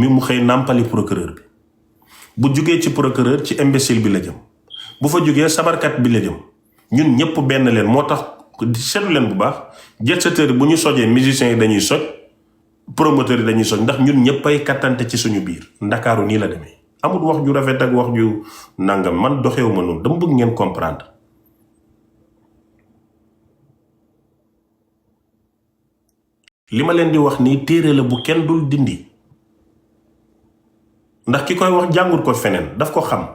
mi mu xëy nàmpali procureur bi bu jugee ci procureur ci imbécile bi la jëm bu fa jugee sabarkat bi la jëm ñun ñëpp benn leen moo tax seetlu leen bu baax jet-setteurs yi bu ñu sojee musiciens yi dañuy soj promoteurs yi dañuy soj ndax ñun ñëpp ay kattante ci suñu biir ndakaaru nii la demee amul wax ju rafet ak wax ju nangam man doxewu ma noonu dama bëgg ngeen comprendre li ma leen di wax nii téere la bu kenn dul dindi ndax ki koy wax jàngut ko feneen daf ko xam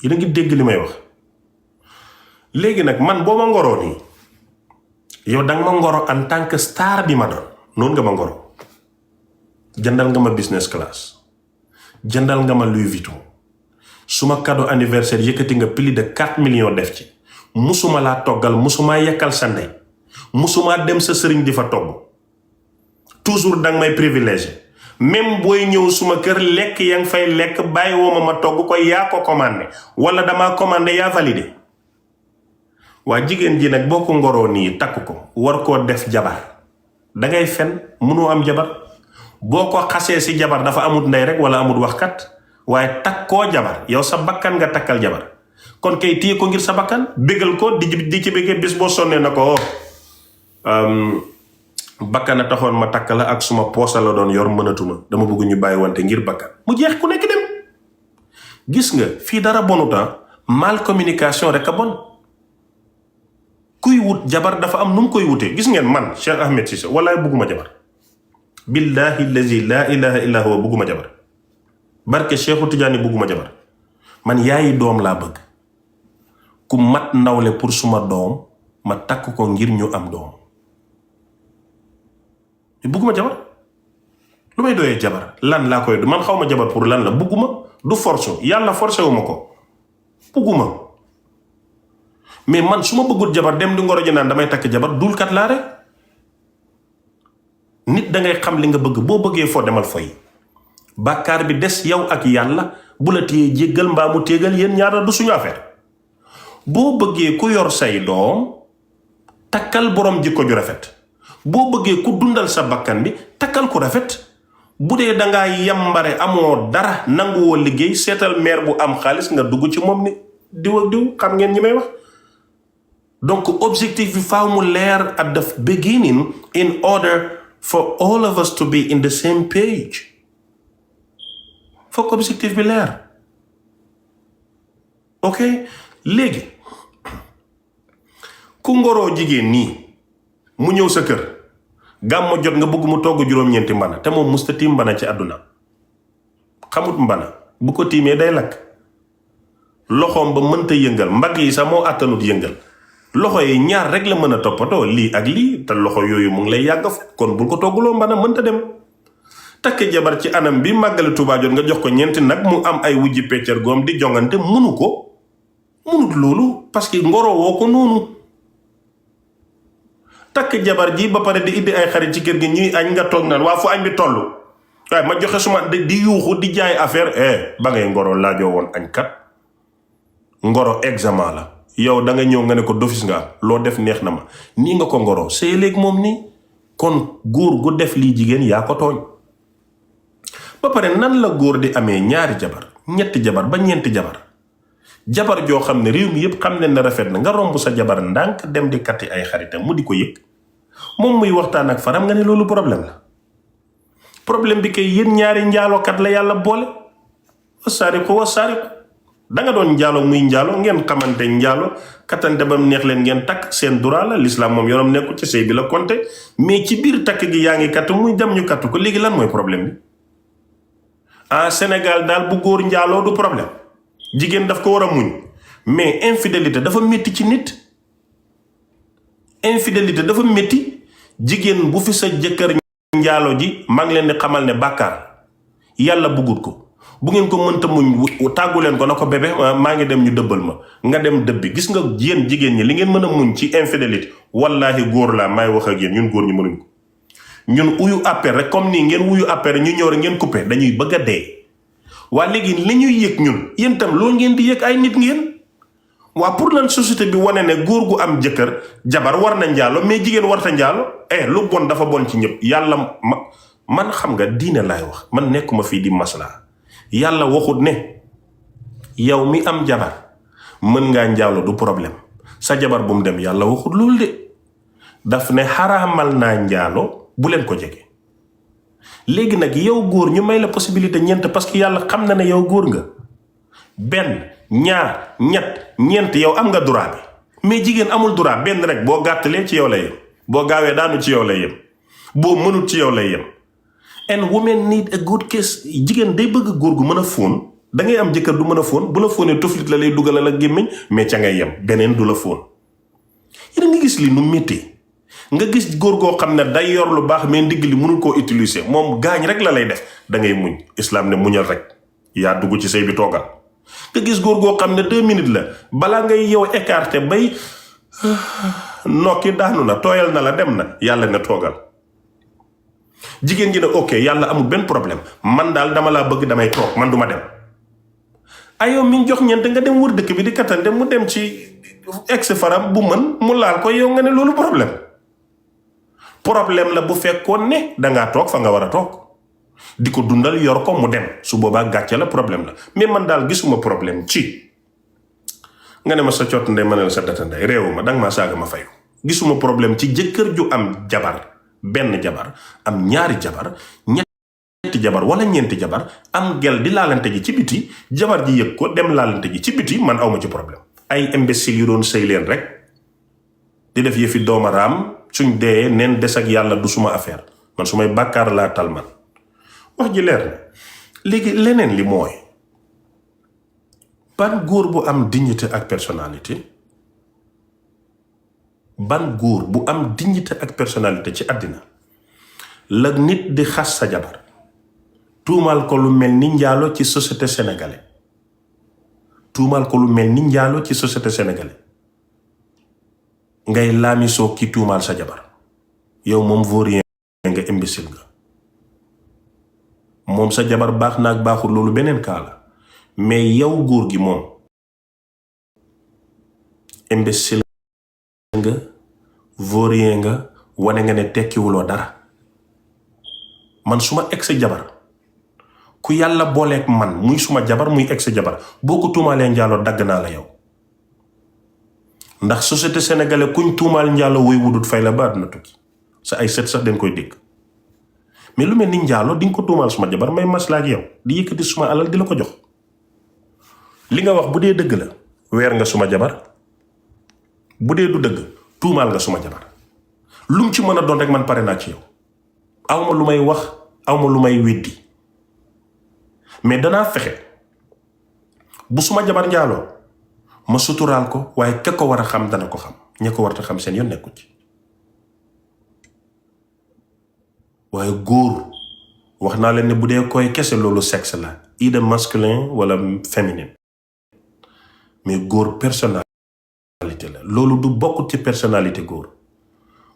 yéen a ngi dégg li may wax léegi nag man boo ma ngoroo nii yow danga ma ngoro en tant que star bi ma doon noonu nga ma ngoro jëndal nga ma business class jëndal nga ma Louis Vuitton suma cadeau anniversaire yëkkati nga plus de 4 millions def ci musuma laa toggal musuma yekkal sa ndey musuma dem sa sëriñ di fa togg toujours danga may privilégié même booy ñëw suma kër lekk yaa ngi fay lekk bàyyi woo ma togg ko yaa ko commandé wala damaa commandé yaa validé waa jigéen ji nag boo ko ngoroo nii takk ko war koo def jabar dangay fen mënoo am jabar boo ko xasee si jabar dafa amut ndey rek wala amut waxkat waaye takkoo jabar yow sa bakkan nga takkal jabar kon kay téye ko ngir sa bakkan bégal ko di ci béggee bis boo sonnee na ko bakkan a taxoon ma takk la ak suma poosa la doon yor mënatuma dama bëgg ñu bàyyi wante ngir bakkan mu jeex ku nekk dem gis nga fii dara bonuta mal communication rek a bon kuy wut jabar dafa am nu mu koy wutee gis ngeen man Cheikh Ahmed Cissé wallaay bëgguma jabar billahi allazi la ilaha illa huwa bëgguma jabar barke Cheikhu Tidiane bëgguma jabar man yaayi doom laa bëgg ku mat ndawle pour suma doom ma takk ko ngir ñu am doom bëgguma jabar lu may doyee jabar lan laa koy man xaw ma jabar pour lan la bëgguma du force yàlla forcé wu ma ko bëgguma mais man su ma bëggul jabar dem di ngoro ji naan damay takk jabar dulkat laa rek nit dangay xam li nga bëgg boo bëggee foo demal foy bàkkaar bi des yow ak yàlla bu la téyee jéggal mbaa mu téegal yéen ñaar du suñu affaire boo bëggee ku yor say doom takkal borom jikko ju rafet boo bëggee ku dundal sa bakkan bi takkal ku rafet bu dee dangaa yambare amoo dara nanguwoo liggéey seetal meer bu am xaalis nga dugg ci moom ni diw ak diw xam ngeen ñi may wax donc objectif bi faaw mu leer at the beginning in order for all of us to be in the same page foog objectif bi leer ok léegi ku ngoroo jigéen nii mu ñëw sa kër gàmmo jot nga bëgg mu togg juróom-ñeenti mbana te moom musta tiim mbana ci àdduna xamut mbana bu ko tiimee day lakk loxoom ba mënta yëngal mbagg yi sax moo àttanut yëngal loxo yi ñaar rek la mën a toppatoo lii ak lii te loxo yooyu mu ngi lay yàgg fa kon bul ko togguloo mbana mënta dem takk jabar ci anam bi màggale Tuubaa jot nga jox ko ñeenti nag mu am ay wujji peccar goom di jongante munut loolu parce que ngoro woo ko noonu takk jabar ji ba pare di indi ay xarit ci kër gi ñuy añ nga toog naan waa fu añ bi toll waaye ma joxe suma di yuuxu di jaay affaire ba ngay ngoro laajoo woon añ kat ngoro examen la yow da nga ñëw nga ne ko dofis nga loo def neex na ma nii nga ko ngoro sëy léegi moom nii kon góor gu def lii jigéen yaa ko tooñ ba pare nan la góor di amee ñaari jabar ñetti jabar ba ñeenti jabar joo xam ne réew mi yëpp xam ne na rafet na nga romb sa jabar ndànk dem di katti ay xaritam mu di ko yëg moom muy waxtaan ak faram nga ne loolu problème la problème bi kay yéen ñaari njaalookat la yàlla boole wa saariqu danga doon njaalo muy njaalo ngeen xamante njaalo kattante ba mu neex leen ngeen takk seen droit la l'islam moom yoonam nekku ci sëy bi la compté mais ci biir takk gi yaa ngi katt muy dem ñu katt ko léegi lan mooy problème bi en Sénégal daal bu góor njaaloo du problème jigéen daf ko war a muñ mais infidélité dafa métti ci nit infidélité dafa métti jigéen bu fi sa jëkkër njaalo ji maa ngi leen di xamal ne bàkkaar yàlla buggut ko bu ngeen ko mënta muñ tàggu leen ko na ko bébé maa ngi dem ñu dëbbal ma nga dem dëbbi gis nga yéen jigéen ñi li ngeen mën a muñ ci infidélité wallaahi góor laa maay wax ak yéen ñun góor ñi mënuñ ko ñun uyu appel rek comme nii ngeen wuyu appel ñu ñëw rek ngeen coupé dañuy bëgg a dee waa léegi li ñuy yëg ñun yéen tam loolu ngeen di yëg ay nit ngeen waa pour lan société bi wane ne góor gu am jëkkër jabar war na njaalo mais jigéen warta njaalo lu bon dafa bon ci ñëpp yàlla man xam nga diine laay wax man nekkuma fii di maslaa yàlla waxut ne yow mi am jabar mën ngaa njaalo du problème sa jabar bu mu dem yàlla waxut loolu de daf ne xaraamal naa njaalo bu leen ko jege léegi nag yow góor ñu may la possibilité ñeent parce que yàlla xam na ne yow góor nga benn ñaar ñeent yow am nga droit bi mais jigéen amul droit benn rek boo gàttalee ci yow lay yem boo gaawee daanu ci yow lay yem boo mënut ci yow lay yem and women need a good kiss jigéen day bëgg góor gu mën a fóon da ngay am jëkkër du mën a fóon bu la fóonee tuflit la lay dugalal ak gémmiñ mais ca ngay yem beneen du la fóon yéen nga gis li nu métti nga gis góor goo xam ne day yor lu baax mais ndigg li mënul koo utiliser moom gaañ rek la lay def da ngay muñ islam ne muñal rek yaa dugg ci sëy bi toogal nga gis góor goo xam ne 2 minutes la balaa ngay yow écarté bay nokki daanu na tooyal na la dem na yàlla ne toogal jigéen ji ne ok yàlla amul benn problème man daal dama laa bëgg damay toog man duma dem ayow mi jox ñeent nga dem wër dëkk bi di kattante mu dem ci ex faram bu mën mu laal ko yow nga ne loolu problème la bu fekkoon ne dangaa toog fa nga war a toog di ko dundal yor ko mu dem su boobaa gàcce la problème la mais man daal gisuma problème ci nga ne ma sa coot ndey ma ne la sa data ndey réewu ma danga maa saaga ma fayu gisuma problème ci jëkkër ju am jabar benn jabar am ñaari jabar ñetti jabar wala ñeenti jabar am gel di laalante ji ci biti jabar ji yëg ko dem laalante ji ci biti man awma ci problème ay imbécile yu doon sëy leen rek di def yëfi doomaraam suñ dee neen des ak yàlla du suma affaire man su may bàkkaar laa tal man wax ji leer na léegi leneen li mooy ban góor bu am dignité ak personnalité ban góor bu am dignité ak personnalité ci àddina la nit di xas sa jabar tuumal ko lu mel ni njaalo ci société sénégalaise tuumal ko lu mel ni njaalo ci société sénégalaise ngay laamisoo ki tuumaal sa jabar yow moom vaurien nga imbécile nga moom sa jabar baax naag baaxul loolu beneen kaa la mais yow góor gi moom imbécile nga vaurien nga wane nga ne tekkiwuloo dara man suma ex jabar ku yàlla booleeg man muy suma jabar muy ex jabar boo ko tuumaalee njaaloo dagg naa la yow ndax société sénégalaise kuñ tuumaal njaaloo woy wudut fay la ba àdduna tukki sa ay set sax dañ koy dégg mais lu mel ni njaaloo di nga ko tuumaal suma jabar may maslaa ak yow di yëkkati suma alal di la ko jox li nga wax bu dee dëgg la weer nga suma jabar bu dee du dëgg tuumaal nga suma jabar lum ci mën a doon rek man pare naa ci yow awma lu may wax awma lu may weddi mais danaa fexe bu suma jabar njaaloo ma suturaal ko waaye ke ko war a xam dana ko xam ña ko warta xam seen yoon nekku ci waaye góor wax naa leen ne bu dee koy kese loolu sexe la either masculin wala féminin mais góor personnalité la loolu du bokk ci personnalité góor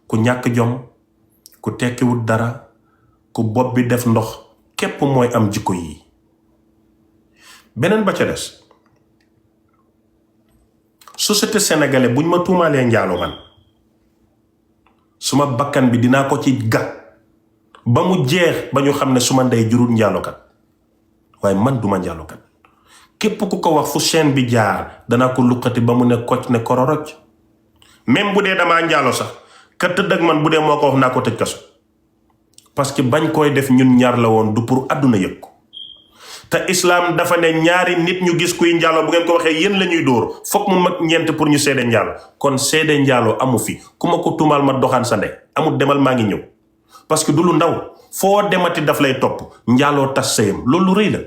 ku ñàkk jom ku tekkiwut dara ku bopp bi def ndox képp mooy am jikko yi beneen ba ca des société sénégalaise buñ ma tuumaalee njaalo man suma bakkan bi dinaa ko ci gat ba mu jeex ba ñu xam ne suma ndey jurul njaalokat waaye man duma njaalokat képp ku ko wax fu chaîne bi jaar danaa ko luqati ba mu ne kocc ne kororoj même bu dee damaa njaalo sax ka tëdd ak man bu dee moo ko wax naa ko tëj kaso parce que bañ koy def ñun ñaar la woon du pour àdduna yëg ko te islam dafa ne ñaari nit ñu gis kuy njaalo bu ngeen ko waxee yéen la ñuy dóor foog mu mat ñeent pour ñu seede njaalo kon seede njaalo amu fi ku ma ko tuumaal ma doxaan sa ndey amul demal maa ngi ñëw parce que du lu ndaw foo demati daf lay topp njaaloo tas sëyam loolu rëy la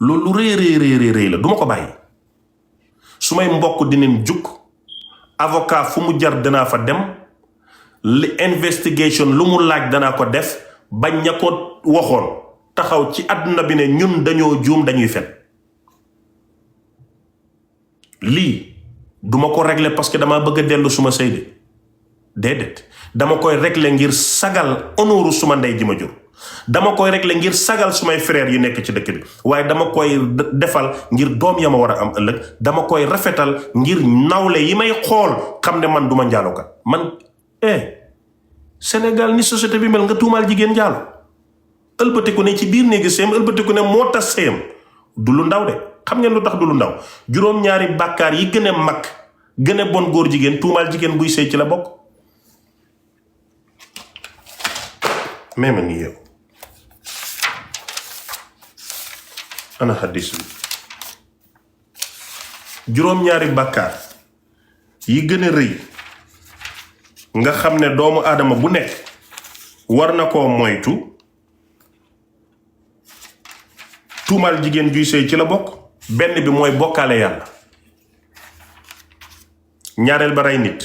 loolu rëy la duma ko bàyyi su may mbokk dinañ jukk avocat fu mu jar danaa fa dem li investigation lu mu laaj danaa ko def bañ ña ko waxoon taxaw ci àdduna bi ne ñun dañoo juum dañuy fen lii duma ko régler parce que dama bëgg a dellu suma sëy de déedéet dama koy régler ngir sagal honoru suma ndey ji ma jur dama koy régler ngir sagal sumay frères yi nekk ci dëkk bi waaye dama koy defal ngir doom ya ma war a am ëllëg dama koy rafetal ngir nawle yi may xool xam ne man duma njaalokat man Sénégal ni société bi mel nga tuumaal jigéen njaalo ëlbatiku ne ci biir néegi sëyam ëlbatiku ne moo tas sëyam du lu ndaw de xam ngeen lu tax du lu ndaw juróom-ñaari bàkkaar yi gën a mag gën a bon góor jigéen tuumaal jigéen buy sëy ci la bokk même ni yow ana hadis bi juróom-ñaari bàkkaar yi gën a rëy nga xam ne doomu aadama bu nekk war na koo moytu tuumaal jigéen juy sëy ci la bokk benn bi mooy bokkaale yàlla ñaareel ba rey nit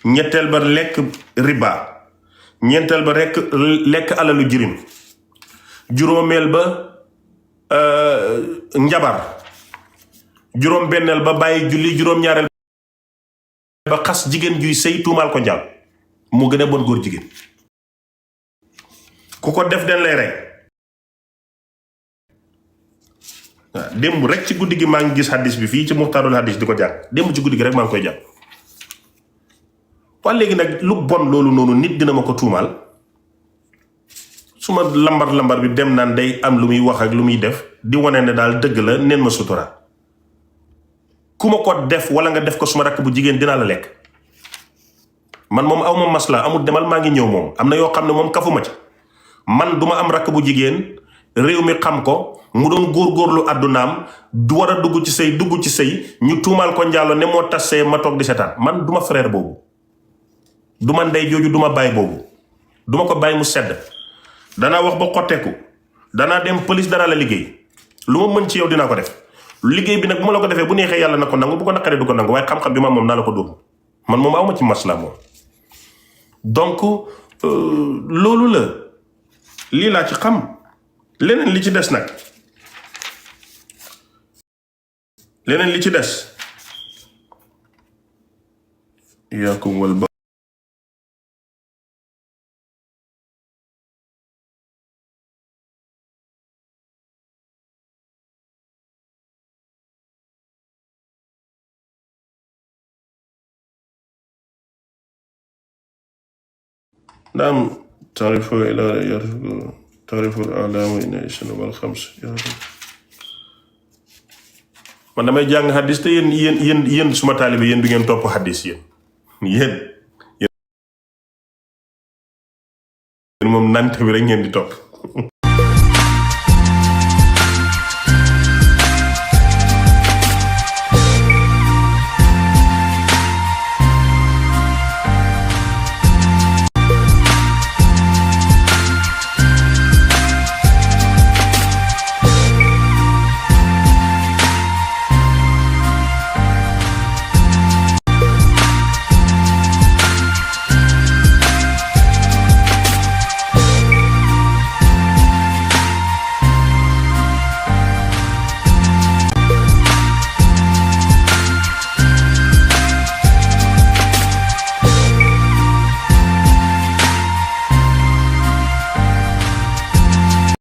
ñetteel ba lekk riba ñeenteel ba rekk lekk alalu jirim juróomeel ba njabar juróom benneel ba bàyyi julli juróom ñaareel ba xas jigéen juy sëy tuumaal ko njaal mu gën a bon góor jigéen ku ko def den lay rey waaw démb rek ci guddi gi maa ngi gis hadis bi fii ci muxtaarul hadis di ko jàng démb ci guddi gi rek maa ngi koy jàng waa léegi nag lu bon loolu noonu nit dina ma ko tuumaal su ma lambar bi dem naan day am lu muy wax ak lu muy def di wane ne daal dëgg la neen ma sutura ku ma ko def wala nga def ko suma rakk bu jigéen dinaa la lekk man moom aw ma masla amul demal maa ngi ñëw moom am na yoo xam ne moom kafuma ci man duma am rakk bu jigéen réew mi xam ko mu doon góorgóorlu àddunaam du war a dugg ci sëy ñu tuumaal ko njaalo ne moo tas sëy ma toog di seetaan man duma frère boobu duma ndey jooju duma bàyyi boobu duma ko bàyyi mu sedd danaa wax ba xotteeku danaa dem police dara la liggéey lu ma mën ci yow dinaa ko def liggéey bi nag bu ma la ko defee bu neexee yàlla na ko nangu bu ko naqaree du ko nangu waaye xam-xam bi ma moom naa la ko dóor man moom awma ci masla moom donc loolu la lii laa ci xam leneen li ci des nag leneen li ci des yaakum wal ba naam taarifu ila yarfu taarifu alaama ina isna wal xams man damay jàng xaddis te yéen suma taalibe yéen du ngeen topp xaddis yéen moom nante bi rek ngeen di topp